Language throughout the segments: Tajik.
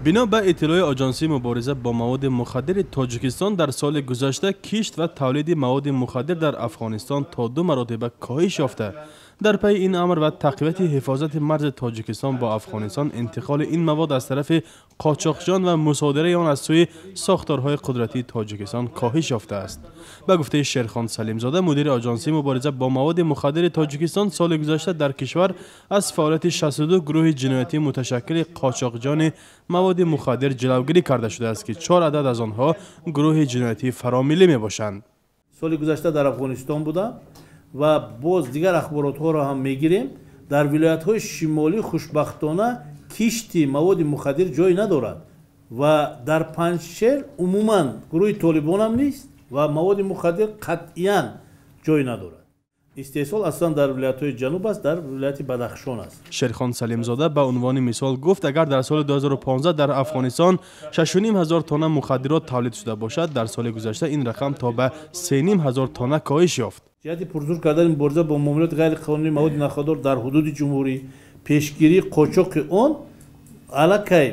Бино ба иттилои Оҷонсии мубориза бо маводи мухаддири Тоҷикистон, дар соли гузашта кишт ва тавлиди маводи мухаддир дар Афғонистон то 2 маротиба коҳиш ёфта. Дар пайи ин амр ва тақвияти ҳифозати марзи Тоҷикистон бо Афғонистон, интиқоли ин мавод аз тарафи қочоқчиён ва мусодираи он аз сӯи сохторҳои қудратии Тоҷикистон коҳиш ёфтааст. Ба гуфтаи Шерхон Салимзода, мудири Оҷонсии мубориза бо маводи мухаддири Тоҷикистон, соли гузашта дар кишвар аз фаъолияти 62 гурӯҳи ҷиноятӣ муташаккили қочоқҷони маводи мухаддир ҷилавгирӣ карда шудааст, ки 4 адад аз онҳо гурӯҳи ҷиноятии фаромиллӣ мебошанд. Соли гузашта дар Афғонистон будам ва боз дигар ахборотҳоро ҳам мегирем. Дар вилоятҳои шимолӣ хушбахтона кишти маводи мухаддир ҷой надорад ва дар Панҷшер умуман гурӯҳи толибон ҳам нест ва маводи мухаддир қатъиян ҷой надорад. Истеҳсол аслан дар вилоятҳои ҷануб аст, дар вилояти Бадахшон аст. Шерхон Салимзода ба унвони мисол гуфт, агар дар соли 2015 дар Афғонистон 6,5 ҳазор тонна мухаддирот тавлид шуда бошад, дар соли гузашта ин рақам то ба 3,5 ҳазор тонна коҳиш ёфт. Ҷиҳати пурзур кардани мубориза бо муомилоти ғайриқонунии маводи нашъадор дар ҳудуди ҷумҳурӣ, пешгирии қочоқи он, аллакай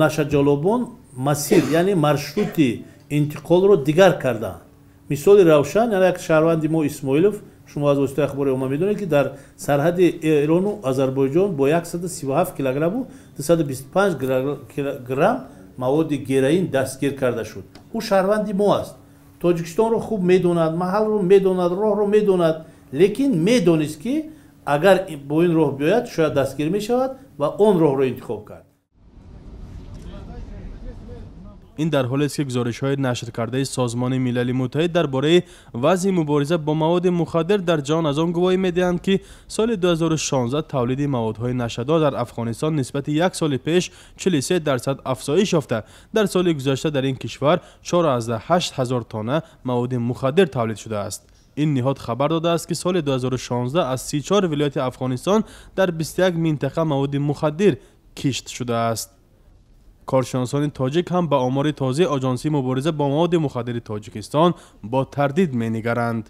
нашъаҷалобон масир, яъне маршрути интиқолро дигар кардаанд. Мисоли равшан, яъне як шаҳрванди мо Исмоилов, шумо аз воситаи ахбори омма медонед, ки дар сарҳади Эрону Озарбойҷон бо 137 килограмму 225 грамм маводи героин дастгир карда шуд. Ӯ шаҳрванди мо аст, Тоҷикистонро хуб медонад, маҳалро медонад, роҳро медонад, лекин медонист, ки агар бо ин роҳ биёяд, шояд дастгир мешавад ва он роҳро интихоб кард. Ин дар ҳолест, ки гузоришҳои нашркардаи Созмони Милали Муттаҳид дар бораи вазъи мубориза бо маводи мухаддир дар ҷаҳон аз он гувоҳӣ медиҳанд, ки соли 2016 тавлиди маводҳои нашъадор дар Афғонистон нисбати як соли пеш 43% афзоиш ёфта, дар соли гузашта дар ин кишвар 4,8 ҳазор тонна маводи мухаддир тавлид шудааст. Ин ниҳод хабар додааст, ки соли 2016 аз 34 вилояти Афғонистон дар 21 минтақа маводи мухаддир кишт шудааст. Коршиносони тоҷик ҳам ба омори тозаи Оҷонсии мубориза бо маводи мухаддири Тоҷикистон бо тардид менигаранд.